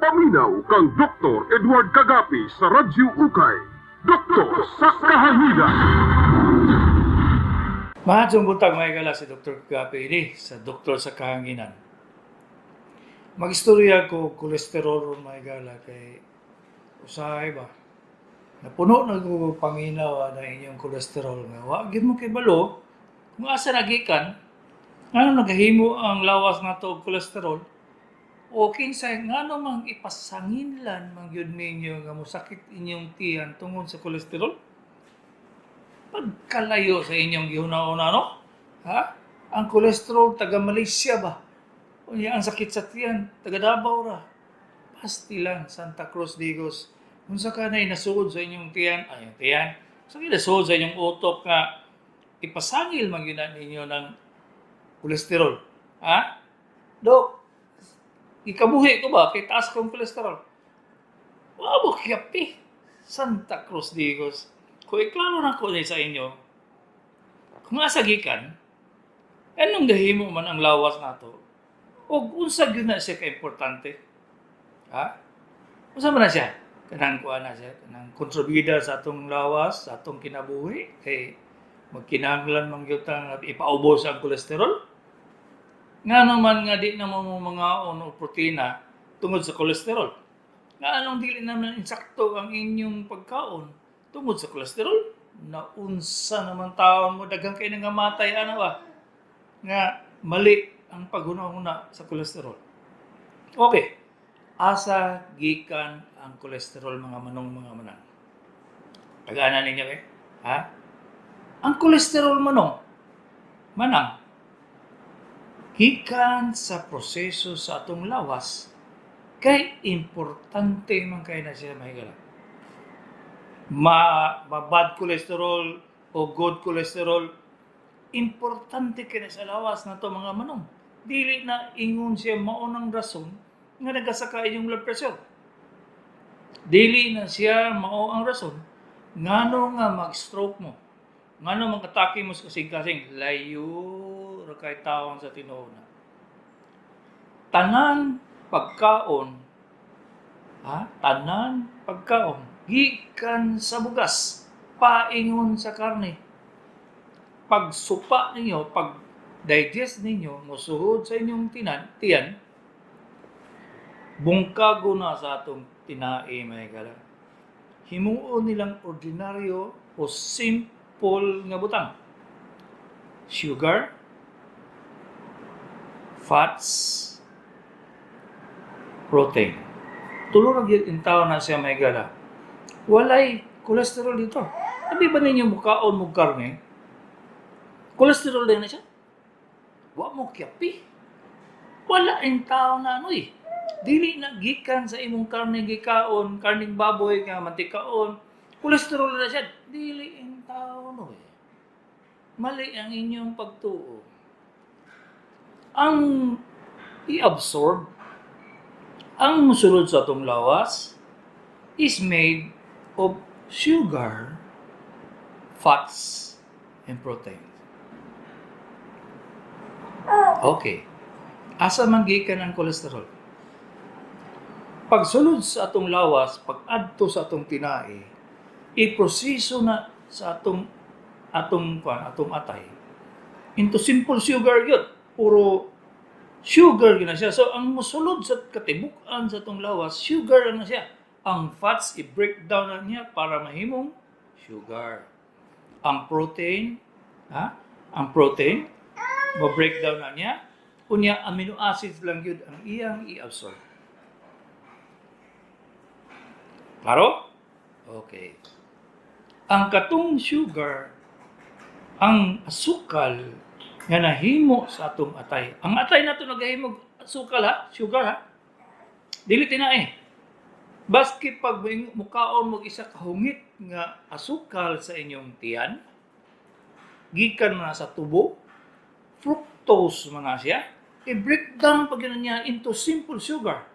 Paminaw kang Dr. Edward Kagapi sa Radyo Ukay. Doktor sa Kahanginan. Mahadyong buntag, mga higala, si Dr. Kagapi ini sa Doktor sa Kahanginan. Magistorya ko kolesterol ron, mga higala, kay usahay ba. Napuno na ko paminaw na inyong kolesterol nga wa gyud mo kay balo kung asa nagikan, ngano nagahimo ang lawas nato og kolesterol o kinsay ngano mang ipasanginlan man gyud ninyo nga mosakit inyong tiyan tungod sa kolesterol. Pagkalayo sa inyong gihuna-una, no? Ha? Ang kolesterol taga Malaysia ba? Unya ang sakit sa tiyan taga Davao ra. Pastilan, Santa Cruz Digos. Unsa ka na nasuod sa inyong tiyan, ay yung tiyan, sa nasuod sa inyong utok nga ipasangil man gyud na ninyo ng kolesterol? Ha? Dok, ikabuhi ko ba kay taas kong kolesterol? Wa mo kiyapi. Santa Cruz Digos. Kung iklaro na ko ni sa inyo, kung asa gikan, anong gahimo man ang lawas nato, o unsa gyud na siya ka-importante? Ha? Unsa man na siya? Kanang kuha na siya, kanang kontrabida sa atong lawas, sa atong kinabuhi, kay magkinahanglan man gyud ta nga ipaubos ang kolesterol. Ngano man nga di na mo mangaon og protina tungod sa kolesterol? Nga anong dili naman insakto ang inyong pagkaon tungod sa kolesterol? Naunsa naman taon mo, daghan kay nga matay ana ba? Nga mali ang paghuna-huna sa kolesterol. Okay. Asa gikan ang kolesterol, mga manong, mga manang? Tagaana ninyo eh? Ha? Ang kolesterol, manong, manang, gikan sa proseso sa atong lawas kay importante man kay na siya, mahigala. Ma bad cholesterol o good cholesterol, importante kay na sa lawas nato, mga manong. Dili na ingon siya maunang rason nga nagasaka inyong blood pressure. Dili na siya mao ang rason ngano nga mag-stroke mo. Ngano mag-atake mo sa kasing-kasing, layo ra kay tawon sa tinuod na. Tanan pagkaon, ha? Tanan pagkaon gikan sa bugas, paingon sa karne. Pagsupa ninyo, pag digest ninyo, mosuhod sa inyong tiyan, bungkago na sa atong tinai, mga higala. Himuon nilang ordinaryo o simple nga butang. Sugar, fats, protein. Tulo ra gyud intaw na siya, mga higala. Walay kolesterol dito. Abi ba ninyo mukaon mo karne? Kolesterol din na siya. Wa mo kyapi. Wala in tao na ano eh. Dili na gikan sa imong karne gikaon, karning baboy nga mantikaon, kolesterol na siya. Dili in tao no eh. Mali ang inyong pagtuo. Ang i-absorb, ang musulod sa atong lawas is made of sugar, fats, and protein. Okay. Asa man gikan ang kolesterol? Pagsulod sa atong lawas, pag-adto sa atong tinai, iproseso na sa atong kuan, atong atay into simple sugar yun. Puro sugar yun na siya. So, ang musulod sa katibuk-an sa atong lawas, sugar na siya. Ang fats, i-break down na niya para mahimong sugar. Ang protein, ha? Ang protein, mo-break down na niya. Unya, amino acids lang yun ang iyang i-absorb. Klaro? Okay. Ang katong sugar, ang asukal nga nahimo sa atong atay. Ang atay nato nagahimo asukal ha, sugar ha. Dili tinai. Baski pag mukaon mo isa ka hungit nga asukal sa inyong tiyan, gikan man na sa tubo, fructose man na siya, i-break down pag yun niya into simple sugar.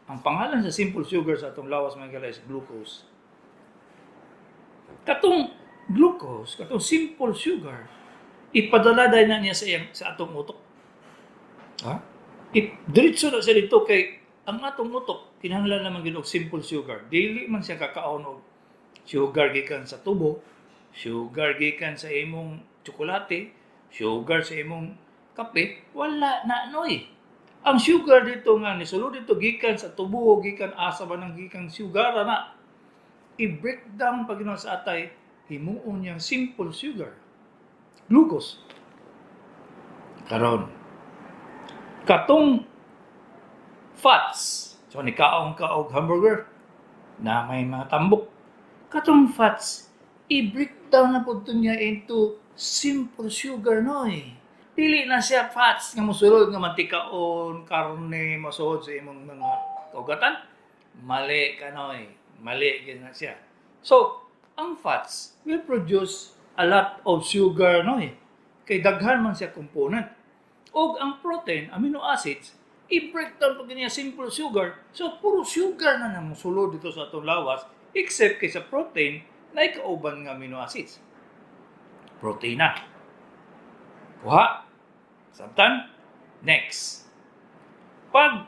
Ang pangalan sa simple sugar sa atong lawas, mga higala, is glucose. Katong glucose, katong simple sugar, ipadala dahil na niya sa atong utok. Ha? Diretso na siya dito kay Ang atong utok kinahanglan naman gyud og simple sugar. Dili man siya kakaon og sugar gikan sa tubo, sugar gikan sa imong tsokolate, sugar sa imong kape, wala na, noy. Ang sugar dito nga nisulod dito gikan sa tubo, gikan asa ba nang gikan sugar na i-breakdown pag sa atay, himuon niyang simple sugar, glucose. Karon, katong fats, so nikaon ka og hamburger na may mga tambok, katong fats i-breakdown na pud to niya into simple sugar, noy. Dili na siya fats nga mosulod nga mantikaon, karne, mosuhod sa imong mga kaugatan. Mali ka, noy. Mali gyud na siya. So ang fats will produce a lot of sugar, noy, kay daghan man siya component. Og ang protein, amino acids, i-breakdown pag niya simple sugar. So puro sugar na nang mosulod dito sa atong lawas, except kay sa protein na ikauban nga amino acids. Protein na. Kuha. Sabtan? Next. Pag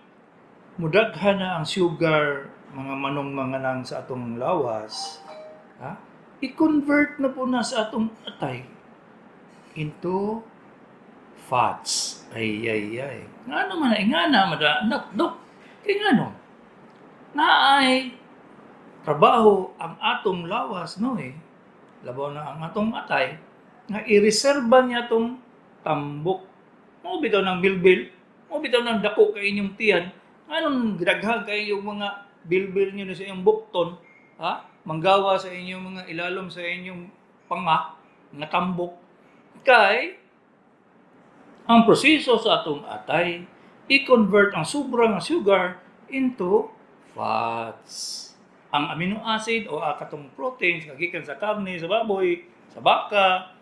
mudaghan na ang sugar, mga manong mga nang sa atong lawas, ha? I-convert na po na sa atong atay into fats. Ay, ay, ay. Nga naman, ay nga na, mada, nak, dok. Kaya nga no, naay trabaho ang atong lawas, no eh. Labaw na ang atong atay, nga i-reserba niya tong tambok. Mao bitaw ng bilbil, mao bitaw ng dako kay inyong tiyan, nganong gidaghang kay yung mga bilbil niyo sa inyong bukton, ha? Manggawa sa inyong mga ilalom sa inyong panga, nga tambok. Kay ang proseso sa atong atay, i-convert ang sobra nga sugar into fats. Ang amino acid o katong proteins nga gikan sa karne, sa baboy, sa baka,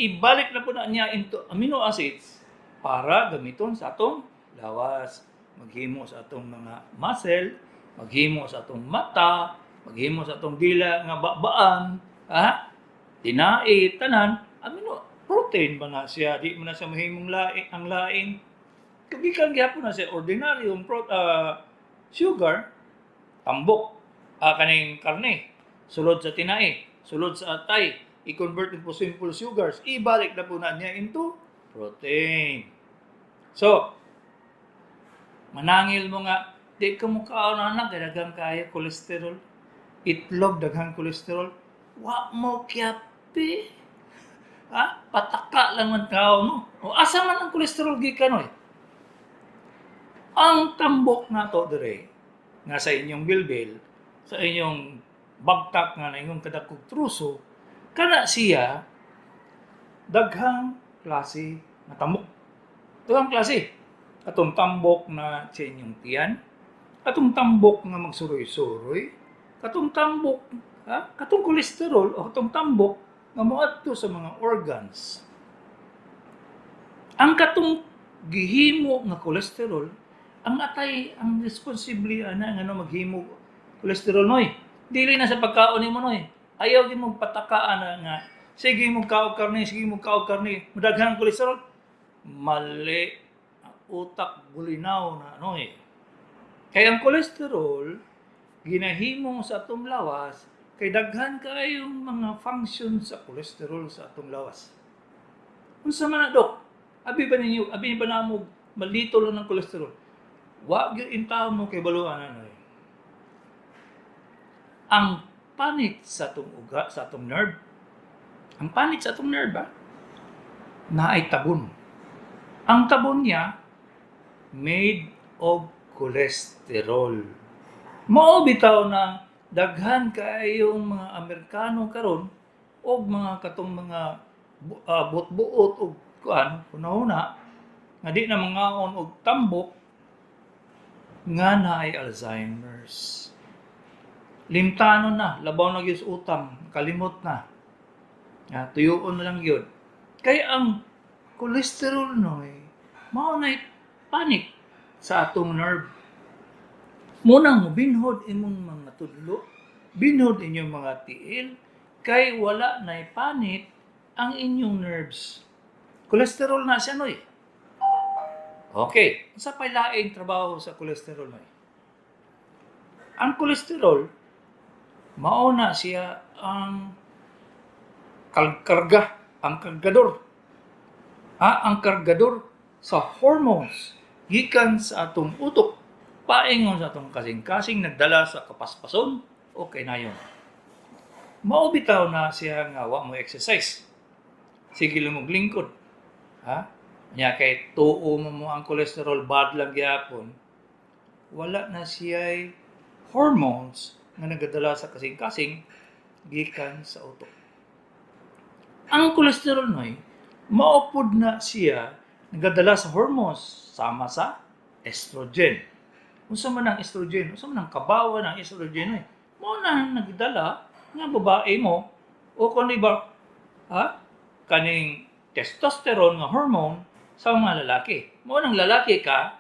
ibalik na po na niya into amino acids para gamiton sa atong lawas. Maghimo sa atong mga muscle, maghimo sa atong mata, maghimo sa atong dila nga babaan, ha? Tinai, tanan, amino protein ba na siya, di mo na siya mahimong laing, ang laing. Gikan gyapon na siya ordinaryong sugar, tambok, kaning karne, sulod sa tinai, sulod sa atay, i-convert into simple sugars, ibalik na po na niya into protein. So, manangil mo nga, di ka mo kaon anak, daghang kaayo cholesterol. Itlog, daghang cholesterol. Wa mo kyapi. Ha? Pataka lang man tao mo. O asa man ang cholesterol gikan, oy? Ang tambok nato dire nga sa inyong bilbil, sa inyong bagtak nga na inyong kadakog truso, kana siya daghang klase nga tambok. Daghang klase. Atong tambok na sa inyong tiyan, atong tambok nga magsuroy-suroy, katong tambok, ha? Katong kolesterol o katong tambok nga moadto sa mga organs. Ang katong gihimo nga kolesterol, ang atay ang responsibly ana nga no maghimo kolesterol, noy. Dili na sa pagkaon nimo, noy. Ayaw gyud mong patakaan na nga sige mo kaog karne, sige mo kaog karne, mudaghan ang kolesterol. Mali. Ang utak bulinaw na, noy. Kay ang kolesterol ginahimo sa atong lawas kay daghan kaayong mga function sa kolesterol sa atong lawas. Unsa man na, dok? Abi ba ninyo, abi ba namo malito lang ng kolesterol? Wa gyud intawon mo kay baluan ano eh. Ang panit sa atong uga, sa atong nerve, ang panit sa atong nerve ba, naay tabon. Ang tabon niya made of cholesterol. Mao bitaw na daghan kaayong mga Amerikano karon og mga katong mga buot-buot og kuan hunahuna nga di na mangaon og tambok nga naay Alzheimer's. Limtanon na, labaw na gyud sa utang, kalimot na. Nga tuyuon na lang gyud. Kay ang cholesterol, noy, mao na panit sa atong nerve. Munang mo binhod imong mga tudlo, binhod inyong mga tiil, kay wala na panit ang inyong nerves. Cholesterol na siya, noy. Okay, sa pay laing trabaho sa cholesterol, noy? Ang kolesterol, mao na siya ang karga, ang kargador. Ah, ang kargador sa hormones gikan sa atong utok paingon sa atong kasing-kasing, nagdala sa kapaspason o kinayon. Mao bitaw na siya nga wa mo exercise. Sige lang og lingkod. Ha? Nya kay tuo mo mo ang cholesterol, bad lang gyapon. Wala na siya hormones nga nagadala sa kasing-kasing gikan sa utok. Ang cholesterol, noy, mao pod na siya nagadala sa hormones sama sa estrogen. Unsa man ang estrogen? Unsa man ang kabawan ang estrogen, noy? Mao na nagdala nga babae mo o kung ba, ha, kaning testosterone nga hormone sa mga lalaki. Mao nang lalaki ka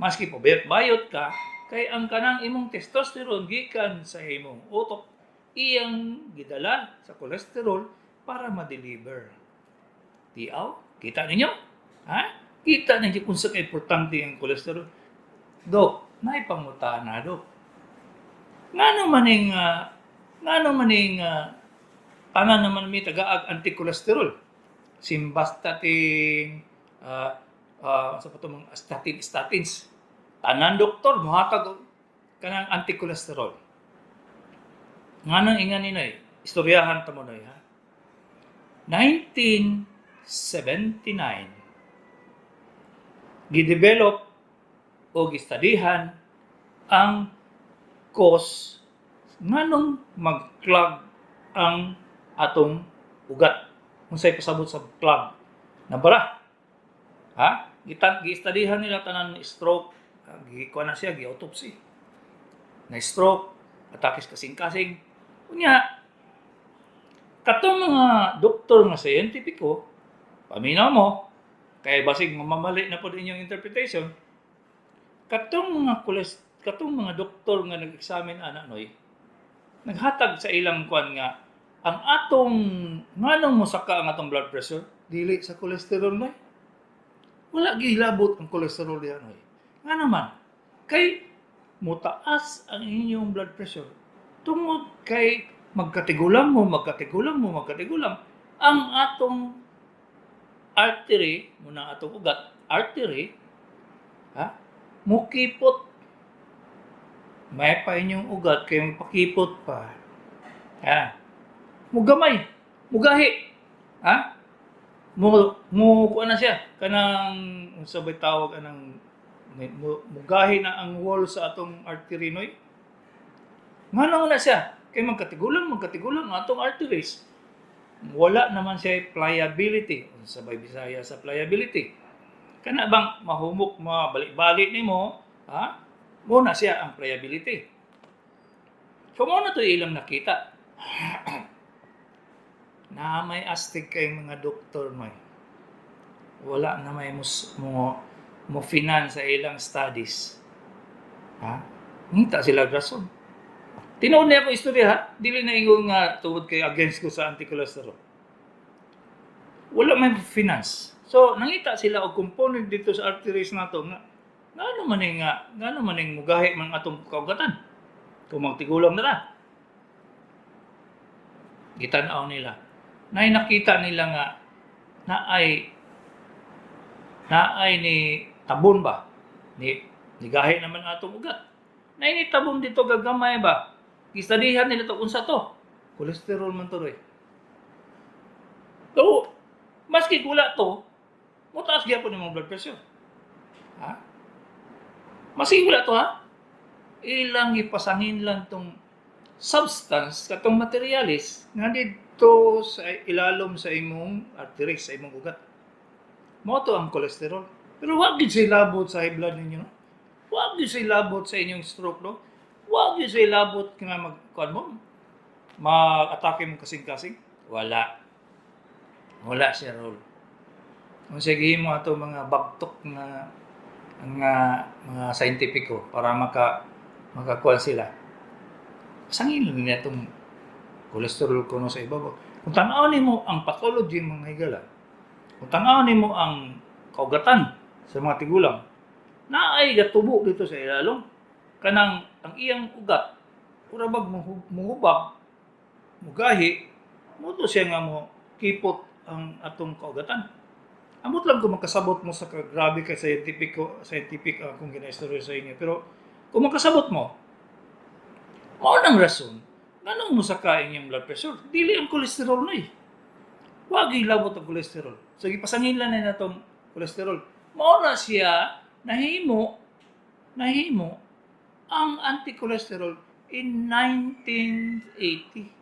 maski pabayot-bayot ka, kay ang kanang imong testosterone gikan sa imong utok, iyang gidala sa cholesterol para ma-deliver. Tiaw, kita ninyo? Ha? Kita ninyo kung unsa ka importante ang cholesterol? Dok, naay pangutana, Dok. Ngano maning tanan naman mi tagaag anti-cholesterol? Simvastatin, sa pa mga statin, statins. Tanan doktor mohatag og kanang anti-cholesterol. Nganong ingan ni, Noy? Istoryahan ta mo, Noy, ha. 1979, gidevelop o gistadihan ang cause nganong mag-clog ang atong ugat. Unsay pasabot sa clog? Nabara. Ha? Gitan giistadihan nila tanan stroke, gikuha na siya, gi-autopsy. Na stroke, atake sa kasing-kasing. Unya, katong mga doktor nga scientifico, paminaw mo, kay basig mamamali na pod inyong interpretation, katong mga doktor nga nag-examine ana, noy, naghatag sa ilang kwan nga ang atong nganong mosaka ang atong blood pressure dili sa cholesterol, noy. Wala gihilabot ang cholesterol diha, noy. Nga naman kay mutaas ang inyong blood pressure tungod kay magkatigulang mo, magkatigulang mo, magkatigulang ang atong artery muna, atong ugat artery, ha, mukipot. May pa inyong ugat kay pakipot pa, ha, mugamay, mugahi, ha, mo mo kuan na siya kanang unsa bay tawag anang mugahi na ang wall sa atong artery, noy. Ngano na siya kay magkatigulang, magkatigulang ang atong arteries, wala naman siya pliability. Unsa bay Bisaya sa pliability? Kana bang mahumok, mabalik-balik nimo, ha, mo na siya ang pliability. So mo na to ilang nakita na may astig kay mga doktor mo, wala na may mus, mo mo finance sa ilang studies, ha. Ngita sila rason. Tinuod niya ako istorya, ha. Dili na ingon nga tungod kay against ko sa anti-cholesterol. Wala may finance. So nangita sila og component dito sa arteries nato nga ngano man ning mugahi man atong kaugatan kung magtigulang na ra. Gitan-aw nila. Nay nakita nila nga naay ni tabon ba, ni nigahi naman atong ugat. Nay ni tabon dito gagamay ba. Gistadihan nila to, unsa to? Cholesterol man to, roy. So maski wala to, mutaas gyapon imong blood pressure, ha. Maski wala to, ha. Ilang ipasangin lang tong substance, katong materialis nga didto sa ilalom sa imong arteries, sa imong ugat. Mao to ang cholesterol. Pero wa gid siya labot sa high blood ninyo, no? Wa gid siya labot sa inyong stroke, no? Wa gid siya labot nga mag kuan mo, mag-atake mo kasing-kasing. Wala. Wala siya role. Kung sige mo ato mga bagtok nga nga mga scientifico para makakuan sila. Sangin lang niya itong cholesterol kuno sa ibabaw. Kung tan-aw nimo ang pathology, mga higala, kung tan-aw nimo ang kaugatan sa mga tigulang, naay gatubo dito sa ilalom. Kanang ang iyang ugat. ura bag muhubag, mugahi, mo to siya nga mo kipot ang atong kaugatan. Amot lang kung makasabot mo sa kagrabe kay scientific ko, scientific ang akong ginaistorya sa inyo. Pero kung makasabot mo, mao nang rason nganong mosaka inyong blood pressure. Dili ang kolesterol na eh. Wag ilabot ang kolesterol. So gipasangin lang na natong kolesterol. Mao na siya nahimo ang anti-cholesterol in 1980.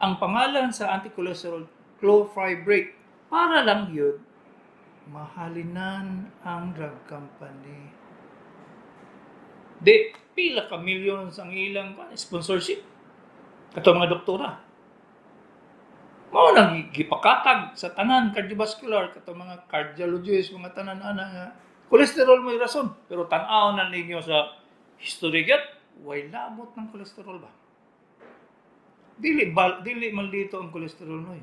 Ang pangalan sa anti-cholesterol, clofibrate. Para lang yun, mahalinan ang drug company. Di, pila ka millions ang ilang sponsorship. Kato mga doktora. Mao nang gipakatag sa tanan cardiovascular, kato mga cardiologist, mga tanan ana nga kolesterol may rason, pero tan-aw na ninyo sa history gyud, way labot ng kolesterol ba. Dili man dito ang kolesterol no eh.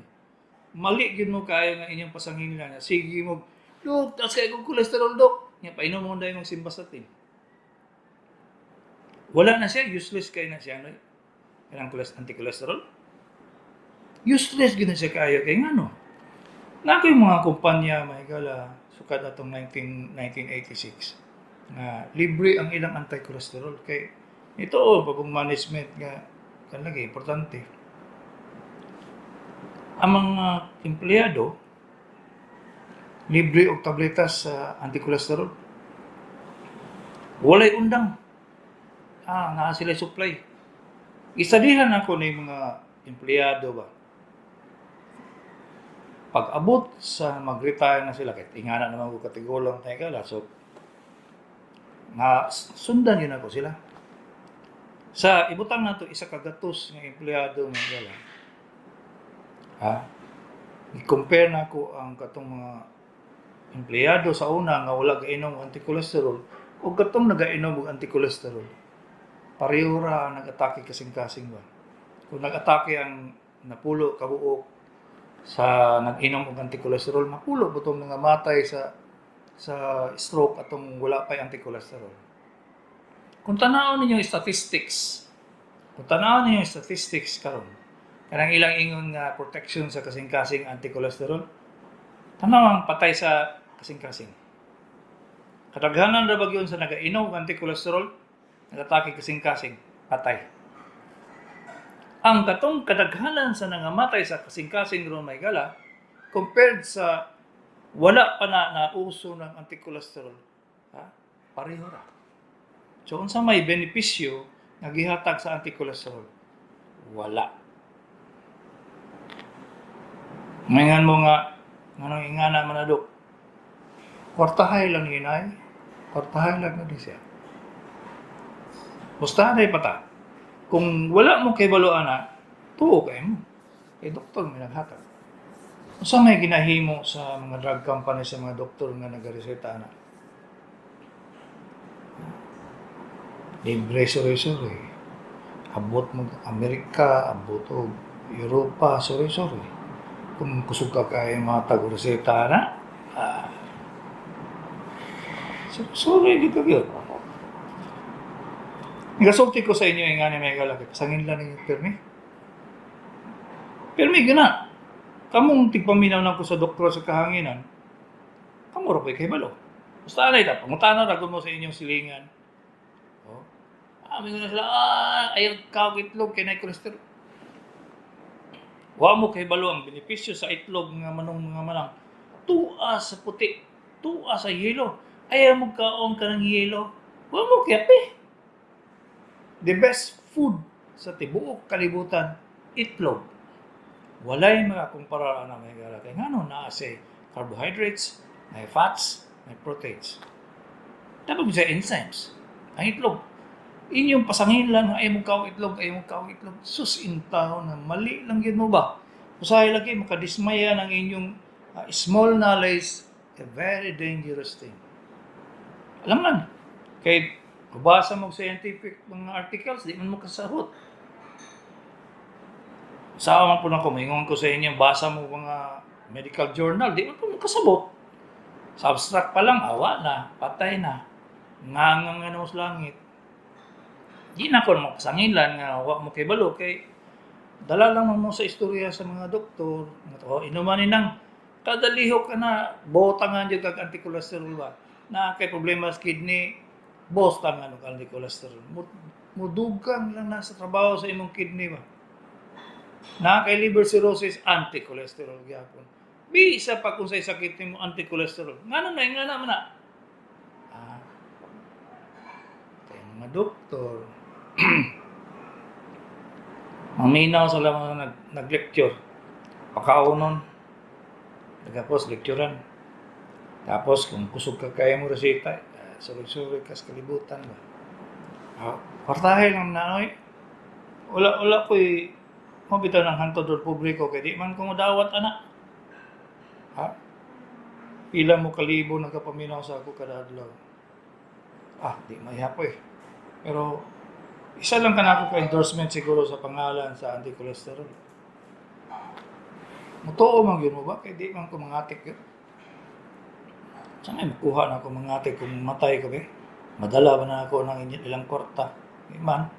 Mali gyud mo kaayo nga inyong pasangin na sige mo, "Dok, taas kay kong kolesterol, dok." Nya painom mo dahil mong simvastatin. Wala na siya, useless kay na siya no. Kanang anti-cholesterol. Useless gyud na siya kaayo kay ngano. Na yung mga kumpanya may gala sukad atong 19, 1986 nga libre ang ilang anti-cholesterol kay ito oh pagong management nga kan lagi importante. Ang mga empleyado libre og tabletas sa anti-cholesterol. Walay undang. Ah, naa sila supply. Isadihan ako ni mga empleyado ba. Pag abot sa mag-retire na sila, kahit ingana naman ko katigulang tayo kala, so nga sundan yun ako sila. Sa ibutang nato isa ka gatos nga empleyado nga gala. Ha? I-compare na ko ang katong mga empleyado sa una nga wala gainom og anti-cholesterol o katong nagainom og anti-cholesterol. Pareho ra ang nag-atake kasing-kasing ba. Kung nag-atake ang napulo kabuok sa nag-inom og anti-cholesterol, napulo po tong mga matay sa stroke atong wala pa'y anti-cholesterol. Kung tan-awon ninyo yung statistics karon, kanang ilang ingon nga protection sa kasing-kasing anti-cholesterol, tanaw ang patay sa kasing-kasing. Kadaghanan ra ba gyud sa nagainom og anti-cholesterol, nag-atake kasing-kasing, patay. Ang katong kadaghanan sa nangamatay sa kasing-kasing ron may gala, compared sa wala pa na nauso ng anti-cholesterol, ha? Pareho ra. So unsa may benepisyo nga gihatag sa anti-cholesterol? Wala. Ngayon mo nga, nganong ingana man na, dok? Kwartahay lang inay. Kwartahay lang na di siya. Basta na pata. Kung wala mo kay ana, tuo kay mo. Kay doktor may naghatag. Unsa may ginahimo sa mga drug company sa mga doktor nga nagareseta ana? Libre, sorry sorry. Abot mo Amerika, abot og Europa, sorry sorry. Kung kusog ka kay mga tag-reseta na, ah, sorry gyud ka gyud. Nagasulti ko sa inyo nga ni may galaki, pasangin lang ninyo pirmi. Pirmi gina. Kamong tigpaminaw na ko sa doktor sa kahanginan, kamo ra ko'y kahibalo. Basta anay ta, pangutana ra gud mo sa inyong silingan. Oh. Ah, mingon na sila, ah, ayaw kaog itlog kay naay cholesterol. Wa mo kahibalo ang benepisyo sa itlog nga manong mga manang. Tua sa puti, tua sa yelo. Ayaw mo kaon ka ng yelo. Wa mo kiyapi. The best food sa tibuok kalibutan, itlog. Walay makakumpara na may gara kay ngano naa say carbohydrates, may fats, may proteins. Tapos sa enzymes, ang itlog. Inyong pasangin lang, ayaw mo kaong itlog, ayaw mo kaong itlog. Sus, in taon na mali lang yun mo ba? Usahay lagi, makadismaya ng inyong small knowledge, a very dangerous thing. Alam man, kay kubasa mo scientific mga articles, di man mo kasabot. Sa man po na ko, maingon ko sa inyo, basa mo mga medical journal, di man po mo kasabot. Sa abstract pa lang, awa na, patay na. Ngangang nga na mo sa langit. Di na ko mapasangilan nga wa mo kibalo kay dala lang mo sa istorya sa mga doktor. Nga, "Oh, inuman ni nang kada lihok ka na botangan jud kag anti-cholesterol ba. Na kay problema sa kidney, bostangan og anti-cholesterol. Mudugang lang na sa trabaho sa imong kidney ba. Na kay liver cirrhosis, anti-cholesterol gyapon. Bisa pa kung say sakit nimo, anti-cholesterol. Ngano na nga na man na? Ah. Kay mga doktor, maminaw sila mga nag-lecture. Pakaunon. Tapos lecturean. Tapos kung kusog ka kaya mo reseta, suri-suri ka sa kalibutan ba. Ah, kwartahe lang na oy. Wala wala ko'y mabitaw ng hantod or publiko kay di man ko dawat ana. Ha? Pila mo kalibo nagkapaminaw sa ako kada adlaw. Ah, di mahihap eh. Pero isa lang ka na ako ka-endorsement siguro sa pangalan sa anti-cholesterol. Mutuo man gyud mo ba? Kay di man ko mangatik yun. Saan ay makuha na ako mangatik kung matay ko be? Madala ba na ako ng ilang kwarta? Di man.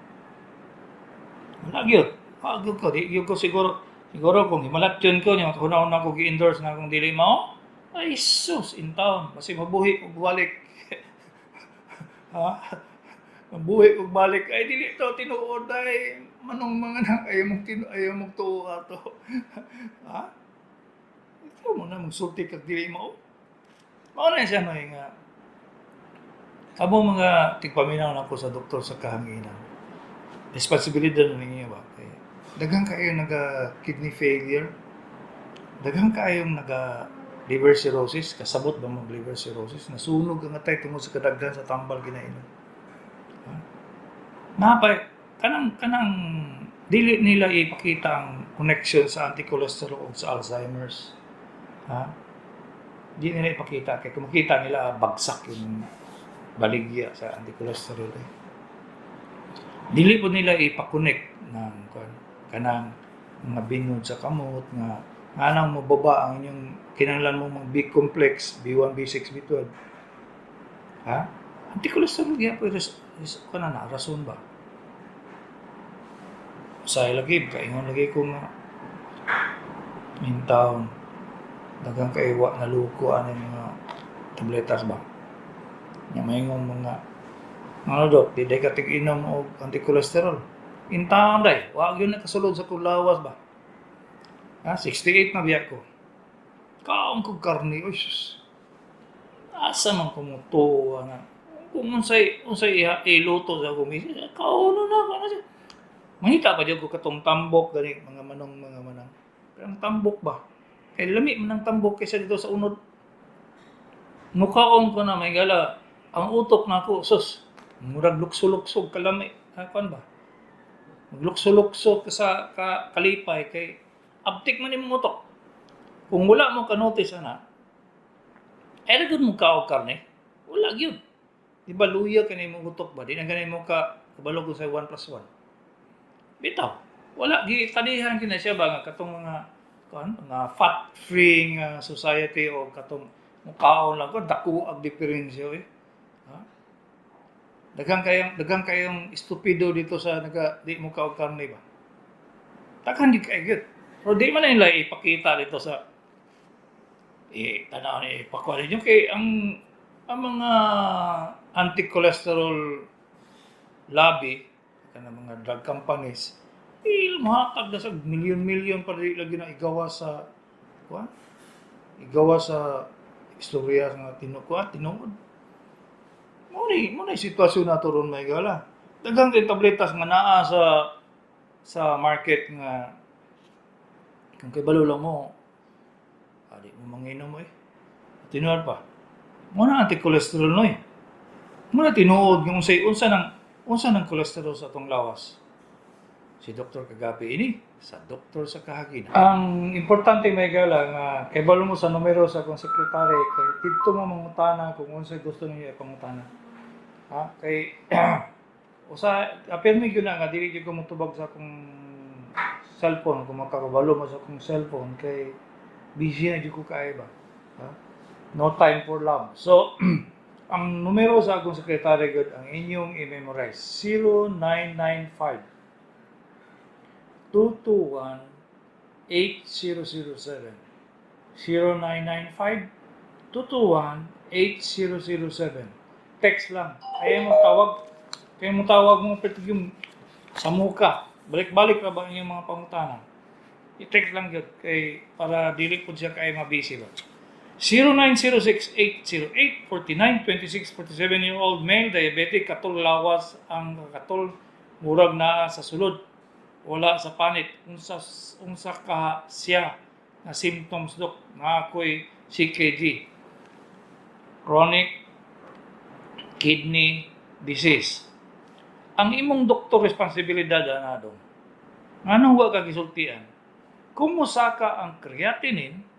Wala gyud. Wa gyud ko. Di gyud ko siguro. Siguro kung himalatyon ko, niya una-una ko gi-endorse na akong dili mao. Ay sus, in town. Basi mabuhi og balik. Ha? Mabuhi og balik. Ay dili to tinuod ay manong mga nang ayaw mong tuo ato. Ha? Ikaw mo na magsulti kag dili mao. Mao na siya no nga kamo mga tigpaminaw nako sa Doktor sa Kahanginan. Responsibilidad na ninyo ba? Kay daghan kaayo naga kidney failure. Daghan kaayong naga liver cirrhosis, kasabot ba mag liver cirrhosis? Nasunog ang atay tungod sa kadaghan sa tambal ginainom. Ha? Napay kanang dili nila ipakita ang connection sa anti-cholesterol ug sa Alzheimer's. Ha? Di nila ipakita kay kung makita nila, bagsak yung baligya sa anti-cholesterol eh. Dili po nila ipa-connect ng kuan kanang mga binod sa kamot nga nganang mobaba ang inyong kinahanglan mo mga B complex, B1, B6, B12. Ha? Anti-cholesterol gyapon is kuan na rason ba? Usahay lagi kaingon lagi ko nga in town daghang kay wa naluko ani mga tabletas ba. Nya maingon mga ano, "Dok, di day ka tig-inom og anti-cholesterol." In town day, wa gyud nakasulod sa akong lawas ba. Ha, 68 na biya ko. Kaon kog karne, oy sus. Asa man ko motuo na kung unsay unsay iha iluto sa akong misis, kaonon na ko na siya. Mangita pa jud ko katong tambok gani mga manong mga manang. Pero ang tambok ba? Kay lami man ang tambok kaysa dito sa unod. Mukaon ko na may gala. Ang utok na ako, sus, murag lukso-luksog kalami. Ha, kuan ba? Maglukso-lukso ka sa kalipay kay abtik man imong utok. Kung wala mo ka-notice ana, ay gud mo kaog karne. Wala gyud. Di ba luya ka na imong utok ba? Di na gani mo ka kabalo kung sa 1 plus 1. Bitaw. Wala gi talihan kina siya ba nga katong mga kuan mga fat free nga society o katong mukaon lang ko dako ang diferensya eh. Ha? Daghan kayong estupido dito sa naga di mo kaog karne ba. Daghan di kay gyud. Pero di man na nila ipakita dito sa eh tanaw ni ipakuha ninyo kay ang mga anti-cholesterol lobby kanang mga drug companies eh mohatag na sa milyon-milyon para di lagi na igawa sa kuan, igawa sa istorya nga tinukuan tinuod. Mo ni sitwasyon nato ron, may gala. Daghang kay tabletas nga naa sa market nga kung kay balo lang mo adi mo manginom mo eh. Tinuod pa. Mo na anti-cholesterol no eh. Mo na tinuod yung unsay unsa nang cholesterol sa atong lawas. Si Dr. Kagapi ini sa Doktor sa Kahaginan. Ang importante, may gala, nga kay balo mo sa numero sa akong sekretary kay didto mo mangutana kung unsay gusto niyo ipangutana. Ha? Kay usa apil mi gyud na nga dili gyud ko motubag sa akong cellphone kung makakabalo mo sa akong cellphone kay busy na jud ko kaayo ba. Ha? No time for love. So Ang numero sa akong sekretary gud ang inyong i-memorize: 0995 221 8007, 0995 221 8007. Text lang. Ayaw mo tawag. Kaya mo tawag mo pero yung sa muka. Balik-balik ra ba ang inyong mga pangutana? I-text lang yun kay para dili po siya kay mabisi ba. 0906-808-4926, 47-year-old male, diabetic, katol lawas ang katol, murag naa sa sulod, wala sa panit. Unsa ka siya na symptoms, dok? Na ako'y CKD, chronic kidney disease. Ang imong doktor responsibilidad ana dong. Nganong wa ka gisultian? Kung mosaka ang creatinine,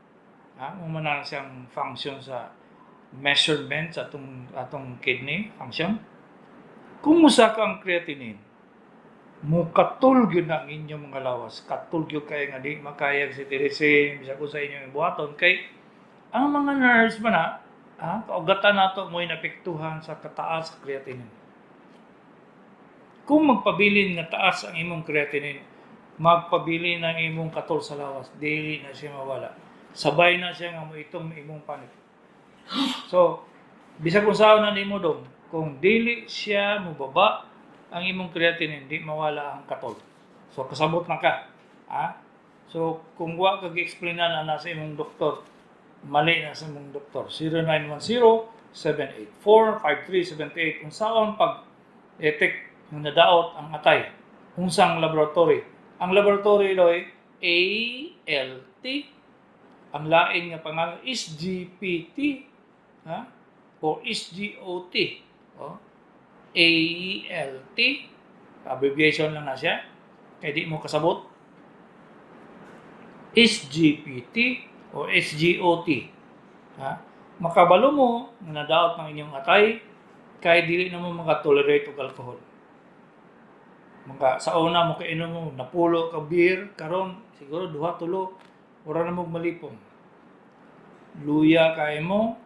ha, mo man na siyang function sa measurement sa atong kidney function. Kung mosaka ang creatinine, mukatol gyud na ang inyong mga lawas. Katol gyud kay nga di makayag si cetirizine, bisag sa inyong buhaton kay ang mga nerves man na, ha, kaugatan nato mo'y napektuhan sa kataas sa creatinine. Kung magpabilin nga taas ang imong creatinine, magpabilin ang imong katol sa lawas, dili na siya mawala. Sabay na siya nga moitong imong panit. So, bisag kung saan na nimo dong, kung dili siya mobaba ang imong creatinine, di mawala ang katol. So, kasabot na ka. Ha? So, kung wa ka gi-explain na na sa imong doktor, mali na sa imong doktor. 0910-784-5378. Unsaon pag detect nga nadaot ang atay? Unsang laboratory? Ang laboratory doy ALT. Ang lain nga pangalan is GPT, ha? O SGOT. O? ALT. Abbreviation lang na siya. Kaya di mo kasabot. SGPT o SGOT. Ha? Makabalo mo nga nadaot ng inyong atay kay dili na mo makatolerate og alcohol. Maka sa una mo kainom mo napulo ka beer, karon siguro duha, tulo, wala na mo malipong. Luya kay mo,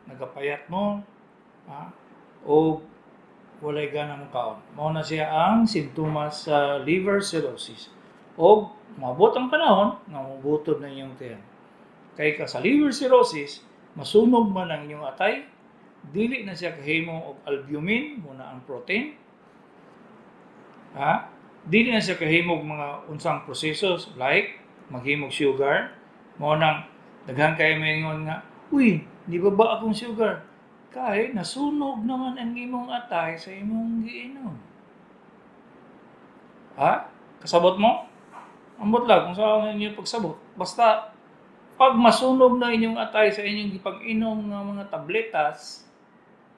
nagapayat mo, ha? O walay gana mo kaon. Mao na siya ang sintomas sa liver cirrhosis. O moabot ang panahon nga mobutod na inyong tiyan. Kay ka sa liver cirrhosis, masunog man ang inyong atay, dili na siya kahimo og albumin, muna ang protein. Ha? Dili na siya kahimo og mga unsang proseso like maghimog sugar. Mao nang daghan kay maingon nga, "Uy, di ba ba akong sugar?" Kay nasunog naman ang imong atay sa imong giinom. Ha? Kasabot mo? Ambot lang kung saan ninyo pagsabot. Basta pag masunog na inyong atay sa inyong gipag-inom nga mga tabletas,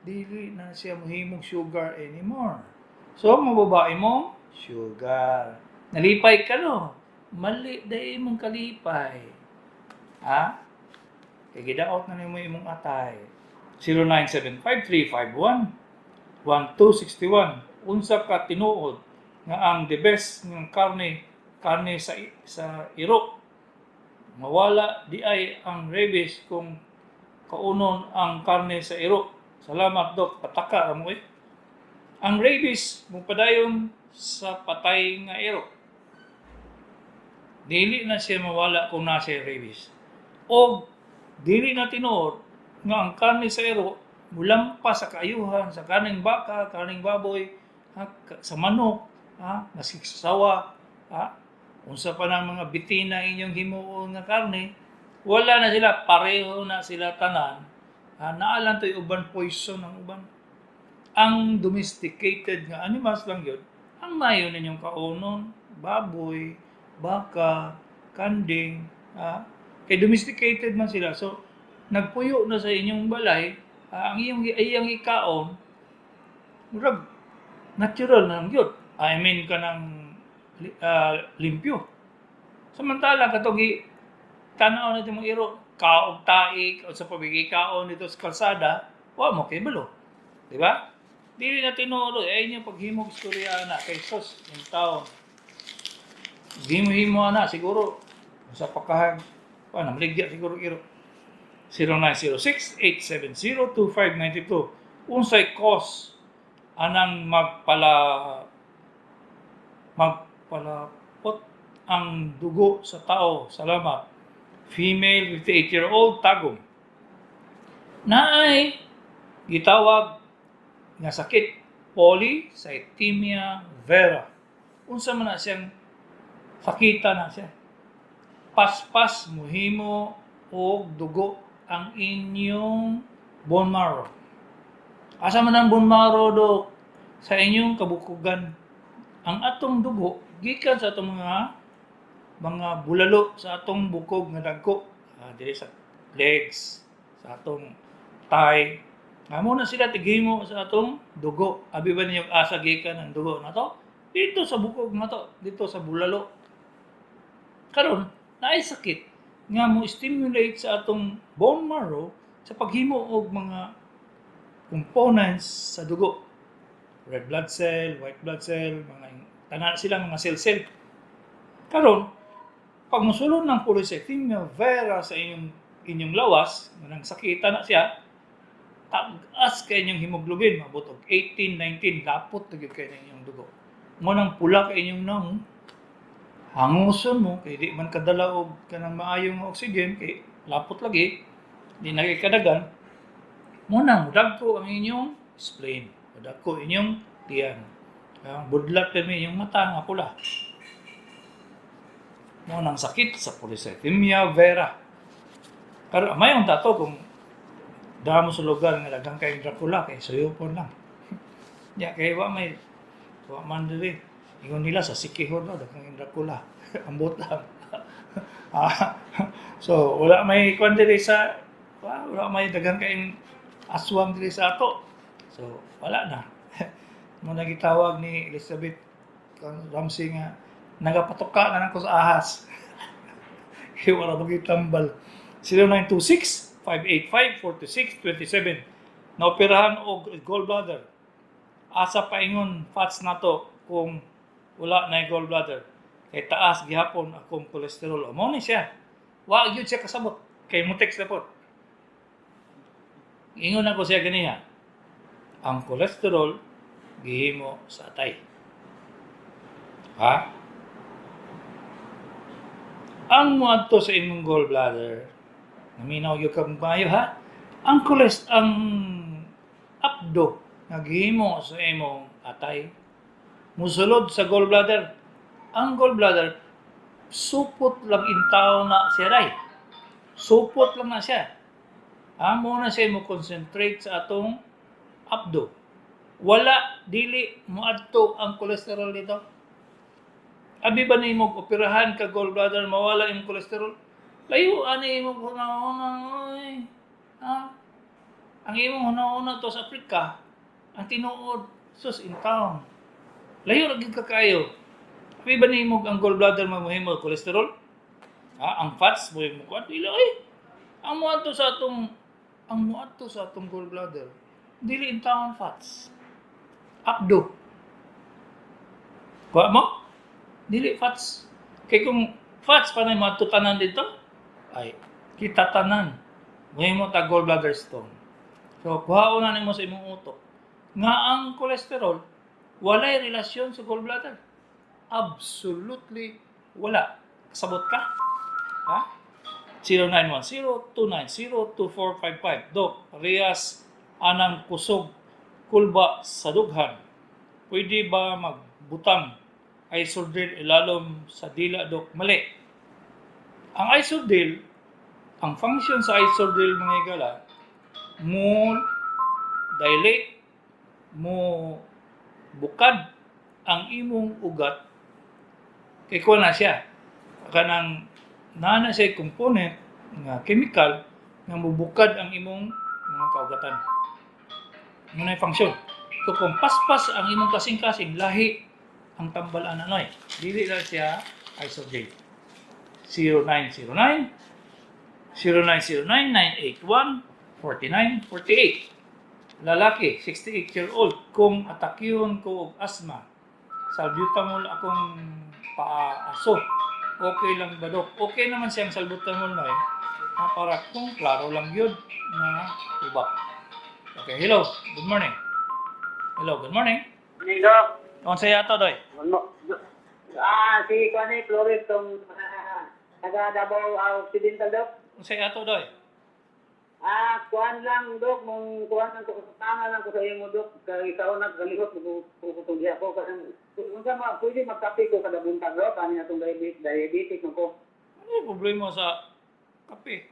dili na siya mohimog sugar anymore. So, mababa imong sugar. Nalipay ka, no? Mali dai imong kalipay. Ha? Kay gidaot na nimo imong atay. 0975-351-1261. Unsa ka tinuod nga ang the best ng karne karne sa iro? Mawala di ay ang rabies kung kaunon ang karne sa iro? Salamat, dok. Pataka ra mo eh. Ang rabies mopadayon sa patay nga iro. Dili na siya mawala kung nasa rabies. O dili na tinuod nga ang karne sa iro mulampas sa kaayuhan sa karneng baka, karneng baboy, ha, sa manok, ha, maski sa sawa, ha, unsa pa ng mga bitina inyong himuon nga karne, wala na sila, pareho na sila tanan. Ha, naa lang to'y uban poison ang uban. Ang domesticated nga animals lang yun, ang mayo ninyong kaunon, baboy, baka, kanding, ha? Kay domesticated man sila. So, nagpuyo na sa inyong balay, ha, ang iyong iyang ikaon, murag natural na lang yun. I mean, kanang limpyo. Samantala, katong tanaw natin mong iro, kaog taik, o sa pabigi kaon dito sa kalsada, wa mo kay balo. Di ba? Dili na tinuod ay inyo paghimog istorya na kay sos yung taon. Himo-himo na siguro sa pakahag pa namaligya siguro iro. 0906-870-2592. Unsay cause anang magpalapot ang dugo sa tao? Salamat. Female, 58-year-old, Tagum. Naay gitawag nga sakit, polycythemia vera. Unsa man na siyang sakita na siya? Paspas muhimo og dugo ang inyong bone marrow. Asa man ang bone marrow, Dok? Sa inyong kabukugan. Ang atong dugo gikan sa atong mga bulalo sa atong bukog nga dagko. Diri sa legs, sa atong thigh. Amo na sila tighimo sa atong dugo. Abi ba ninyo asa gikan ang dugo nato? Dito sa bukog nato, dito sa bulalo. Karon, naay sakit nga mo stimulate sa atong bone marrow sa paghimo og mga components sa dugo. Red blood cell, white blood cell, mga tanan sila mga cell-cell. Karon, pag musulod ng polycythemia vera sa inyong lawas, nang sakita na siya, tag-as kay inyong hemoglobin, mabot og 18, 19, lapot na gyud kay inyong dugo. Mo nang pula kay inyong nawong, hanguson mo kay di man kadala og kanang maayong oxygen kay lapot lagi, di na kay kadagan. Mo nang dagko ang inyong spleen, dagko inyong tiyan. Ang budlat pa inyong mata nga pula. Mo nang sakit sa polycythemia vera. Pero mayon tato kung damo sa lugar nga daghang kayong Dracula kay suyupon lang. Ya kay wa may wa man diri. Ingon nila sa Siquijor daw daghang kayong Dracula. Ambot lang. So wala may kwan diri sa wala may daghang kayong aswang diri sa ato. So wala na. Mo na gitawag ni Elizabeth Ramsey nga nagapatuka na lang ko sa ahas. Kaya wala magitambal. 0926-585-4627. Naoperahan og gallbladder. Asa paingon fats nato kung wala na gallbladder? Kay taas gihapon akong kolesterol. O, mao ni siya. Wa gyud siya kasabot. Kay mo text na po. Ingon ako siya ganiha. Ang kolesterol gihimo sa atay. Ha? Ang muadto sa imong gallbladder, naminaw gyud ka maayo ha. Ang apdo nga gihimo sa imong atay musulod sa gallbladder. Ang gallbladder supot lang intaw na siya ray. Supot lang na siya. Amo na siya mo concentrate sa atong apdo. Wala, dili moadto ang kolesterol dito. Abi ba nimo operahan ka gallbladder, mawala imong kolesterol? Layo ani imong huna-huna oy. Ha? Ang imong huna-huna to sa Afrika, ang tinuod sus in town. Layo ra gyud ka kayo. Abi ba nimo ang gallbladder mamuhimo kolesterol? Ha? Ang fats mo kuan dili oy. Ang moadto sa atong gallbladder dili in town fats. Apdo. Kuha mo? Dili fats. Kay kung fats pa na moadto tanan dito, ay kita tanan. Muhimo ta gallbladder stone. So, kuhaon na nimo sa imong utok nga ang kolesterol walay relasyon sa gallbladder. Absolutely wala. Kasabot ka? Ha? 0910-290-2455. Dok, parehas anang kusog kulba sa dughan. Pwede ba magbutang Isordil ilalom sa dila, Dok? Mali. Ang Isordil, ang function sa Isordil, mga higala, mo dilate, mo bukad ang imong ugat kay kuha na siya. Kanang naa na siya component nga chemical nga mubukad ang imong mga kaugatan. Mo na yung function. So kung paspas ang imong kasing-kasing, lahi ang tambal ana noy. Dili lang siya Isordil. 0909 0909 981 4948. Lalaki, 68-year-old, kung atakihon ko og asthma, salbutamol akong paaso. Okay lang ba, Dok? Okay naman siyang salbutamol na eh. Ha, para kung klaro lang yun na ubak. Okay, hello. Good morning. Hello, good morning. Morning, Doc. Unsay ato, doy? Si Kwane Flores tong taga Davao Occidental, Doc. Unsay ato, doy? Kuan lang, Doc, mong kuan lang ko, tama lang ko sa imo, Doc. Kay ikaw naggalihot mo ako kasi unsa ma pwede magkape ko kada buntag, Doc, ani atong diabetes, diabetic man ko. Ano yung problema sa kape?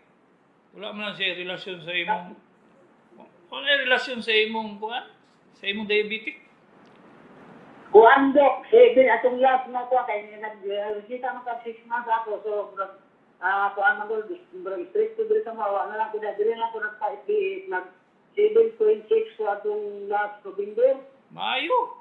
Wala man lang siya relasyon sa imong. Wala yung relasyon sa imong kuan? Sa imong diabetic? Kuan, Doc, seven atong last na ko kay nag kita man ka 6 months ako, so murag, kuan man ko, murag straight ko diri sa mawa na lang ko na diri lang ko nagpa-FDA, nag 7.6 ko atong last November. Maayo.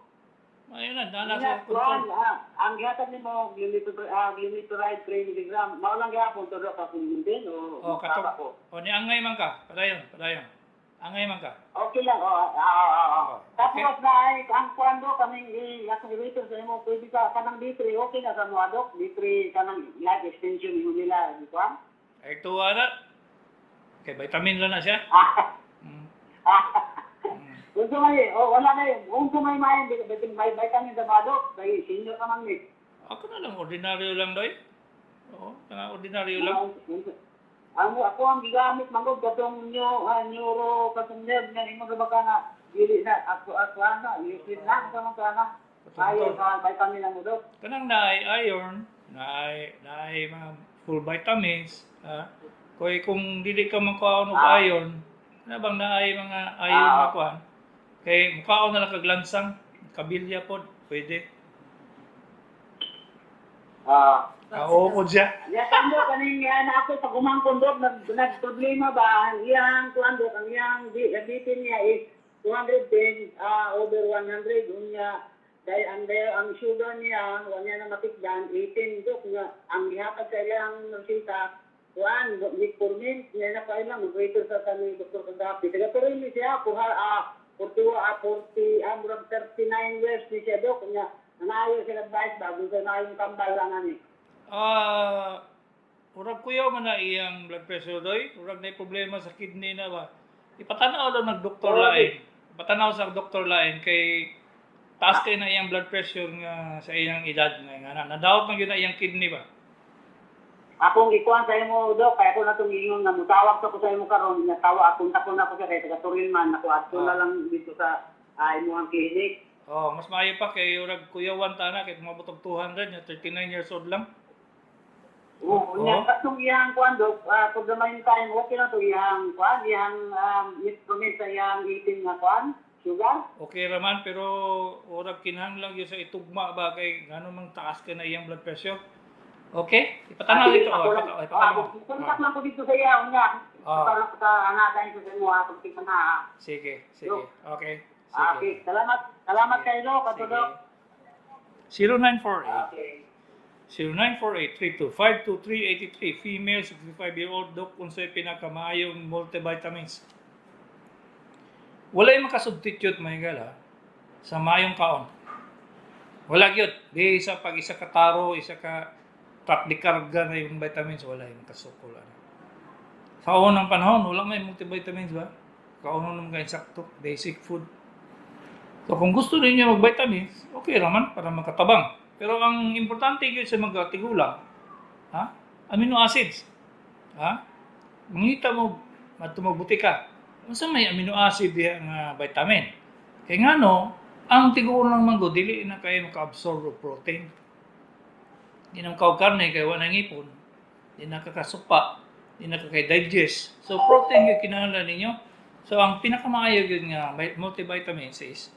Maayo na, nana sa Nga, kuan, control. ang gihatag nimo glimepiride 3 mg. Mao lang gihapon to, Doc, akong maintain o O, tama kato. ko? O, ni angay man ka. Padayon, padayon. Angay man ka. Okay lang, oh. Oh, okay. Tapos na ay ang kuan, do kaming i akong i-refer sa imo, pwede ka kanang D3, okay na sa mga, Doc, D3 kanang life extension imo nila, di ba? Ay, tuwa na. Okay, vitamin lang na siya. Unsa may, oh, wala na yun. Unsa may may vitamin sa mga, Doc, kay senior ka man ni. Ako na lang, ordinaryo lang, doy. Oo, nga ordinaryo lang. Ang ako ang gigamit mangod katong nyo neuro katong nerve nga imo ba ka na dili na ako ako ana useless na sa mga kana. Ayo sa vitamin ang Doc. Kanang naay iron, naay naay mga full vitamins, ha? Kaya kung dili ka makaon og iron, na bang naay mga iron na kuan? Kay mukaon na lang kag lansang, kabilya pod, pwede. Oo po siya. Ya kamo kaning na ako pag umangkon, Dok, nag nagproblema ba ang iyang kuan, Dok, ang iyang BP niya is 210 over 100, unya dahil ang sugar niya wa niya na matikdan 18, Dok, nga ang gihatag sa iyang resita kuan metformin niya na pa ilang mag-refer sa kani Dr. Kagapi, taga Toril siya kuha 40 40 murag 39 years ni siya, Dok, unya nangayo sila advice bago sa na yung kambal lang ani. Urag kuyaw man na iyang blood pressure, doy. Urag na problema sa kidney na ba. Ipatanaw lang nag doktor lain. Ipatanaw sa doktor lain kay taas kay na iyang blood pressure nga sa iyang edad nga nga na. Nadawat man gyud na iyang kidney ba. Akong ikuan sa imo, Dok, kaya ako na itong ingon nga mutawag ko sa imo karon, natawa akong takon ako sa kay taga Turin man ako adto na lang dito sa imong clinic. Oh, mas maayo pa kay urag kuyawan ta na kay umabot og 200 nya 39 years old lang. Oo, nya katong iyang kuan, Dok, for the meantime okay na to iyang kuan, iyang instrument sa iyang 18 nga kuan, sugar. Okay raman pero urag kinahanglan gyud sa itugma ba kay ngano mang taas kay na iyang blood pressure. Okay? Ipatanaw Sige, dito. ako Oh, lang. ipatanaw. Contact lang ko dito sa iya unya. Para sa angadan ko sa imo ha, pagtingnan ha. Sige, sige. Okay. Sige. Okay, salamat. Salamat kay Dok, ato, Sige. Dok. 0948 Okay. 0948-325-2383, female, 65-year-old, Dok, unsay pinakamaayong multivitamins? Walay makasubstitute, mga higala, sa maayong kaon. Wala gyud. Di isa pag isa ka taro, isa ka truck di karga na yung vitamins, wala yung makasukol. Ano. Sa unang panahon, wala may multivitamins ba? Kaonon naman kayo sakto, basic food. So kung gusto ninyo mag-vitamins, okay raman para makatabang. Pero ang importante gyud sa mga tigulang, ha? Amino acids. Ha? Mangita mo matumagbuti ka. Unsa may amino acid diha nga vitamin? Kay ngano, ang tigulang mango dili na kay maka-absorb og protein. Di na makaw karne kay wa nang ipon, di na kakasupa, di na kay digest. So protein gyud kinahanglan ninyo. So ang pinakamaayo gyud nga multivitamins is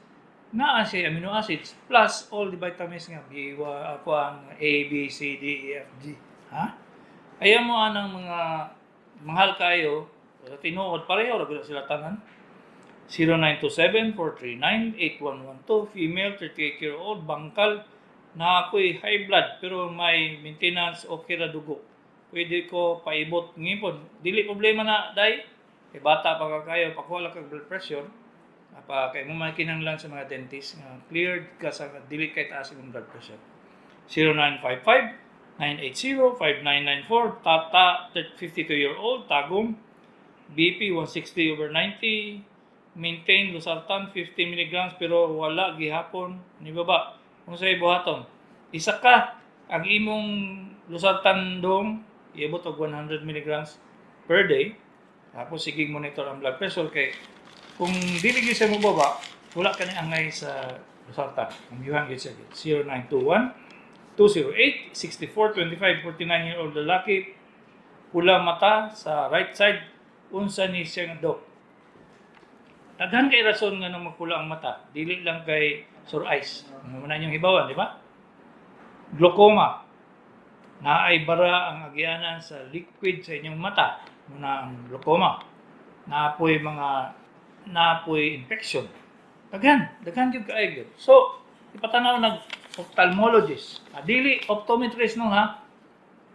naa siya amino acids plus all the vitamins nga B, kuan, A, B, C, D, E, F, G. Ha? Ayaw mo anang mga mahal kayo, sa tinuod pareho ra gyud sila tanan. 0927-439-8112, female, 38-year-old, bangkal, na ako'y high blood pero may maintenance, okay ra dugo. Pwede ko paibot ngipon. Dili problema na, day. Kay bata pa ka kayo, pakuha lang kag blood pressure. Pa kay mo man kinahanglan sa mga dentist nga cleared ka sa dili kay taas imong blood pressure. 0955-980-5994, tata, 52-year-old, Tagum, BP 160 over 90, Maintain losartan 50 milligrams pero wala gihapon ni baba. Unsay buhaton? Isa ka ang imong losartan dong iabot og 100 milligrams per day. Tapos sige monitor ang blood pressure kay kung dili gyud siya mobaba, wala ka ni angay sa losartan. Ang yuhan gyud siya 0921 208 64 25, 49-year-old lalaki, pula mata sa right side, unsa ni siya nga, dok? Daghan kay rason nga nung magpula ang mata, dili lang kay sore eyes. Ano man inyong hibawan, di ba? Glaucoma. Naay bara ang agianan sa liquid sa inyong mata, muna ang glaucoma. Naapoy mga naapoy infection. Daghan, daghan gyud kaayo gyud. So, ipatanaw nag ophthalmologist. Ah, dili optometrist no ha.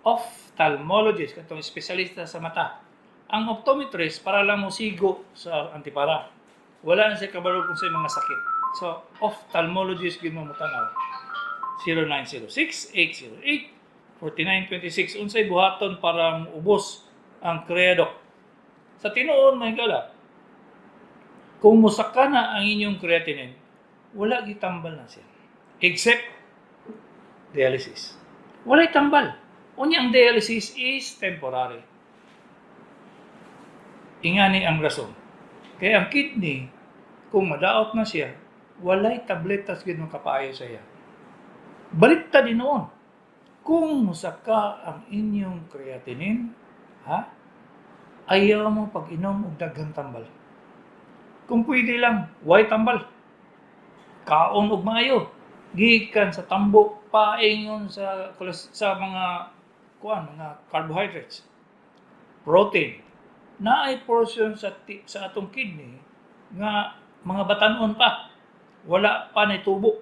Ophthalmologist katong espesyalista sa mata. Ang optometrist para lang mo sigo sa antipara. Wala na siya kabalo kung sa mga sakit. So, ophthalmologist gyud mo motanaw. 0906-808-4926. Unsay buhaton para muubos ang crea, dok? Sa tinuod, mga higala, kung musaka na ang inyong creatinine, wala gitambal na siya. Except dialysis. Walay tambal. Unya ang dialysis is temporary. Ingani ang rason. Kaya ang kidney, kung madaot na siya, walay tabletas gid makapaayo sa iya. Baliktad din noon. Kung musaka ang inyong creatinine, ha? Ayaw mo pag-inom og daghang tambal. Kung pwede lang, way tambal. Kaon og maayo. Gikan sa tambok, paingon sa mga kuan, mga carbohydrates, protein. Naay portion sa atong kidney nga mga batanon pa. Wala pa ni tubo.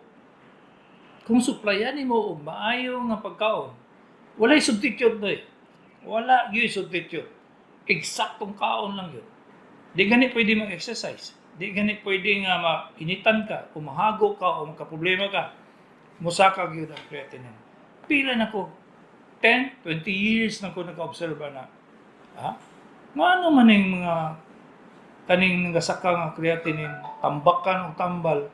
Kung suplayan nimo og maayo nga pagkaon, walay substitute doy. Wala gyud substitute. Eksaktong kaon lang yun. Di gani pwede mag-exercise. Di gani pwede nga mainitan ka, o mahago ka, o magka-problema ka. Musaka gyud ang creatinine. Pila na ko? 10, 20 years na ko naka-observe na. Ha? Ngano man yung mga kaning nagasaka nga creatinine, tambakan o tambal,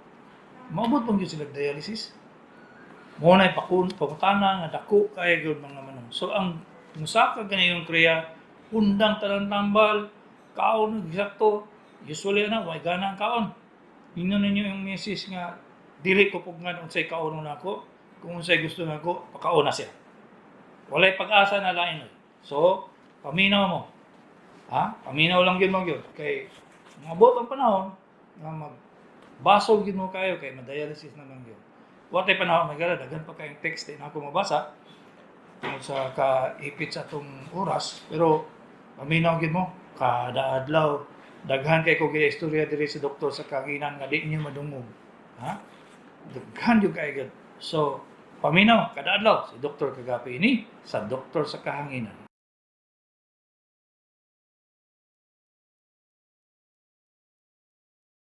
maabot bang gyud sila dialysis? Mo na pakun pangutana nga dako kay gyud mga manong. So ang musaka gani yung crea, undang tanan tambal, kaon og eksakto, usually na way gana ang kaon. Ingnon ninyo yung misis nga dili ko pugnan unsay kaon nako, kung unsay gusto nako, pakaon na siya. Walay pag-asa na lain oy. So, paminaw mo. Ha? Paminaw lang gyud mo gyud kay moabot ang panahon nga mag basol gyud mo kayo kay ma-dialysis na lang gyud. Wa tay panahon, may gala, daghan pa kayong text di na ako mabasa tungod sa kaipit sa atong oras, pero paminaw gyud mo kada adlaw. Daghan kay ko gyud istorya diri sa Doktor sa Kahanginan nga di niyo madungog, ha? Daghan gyud kay gyud. So paminaw kada adlaw. Si Dr. Kagapi ini sa Doktor sa Kahanginan.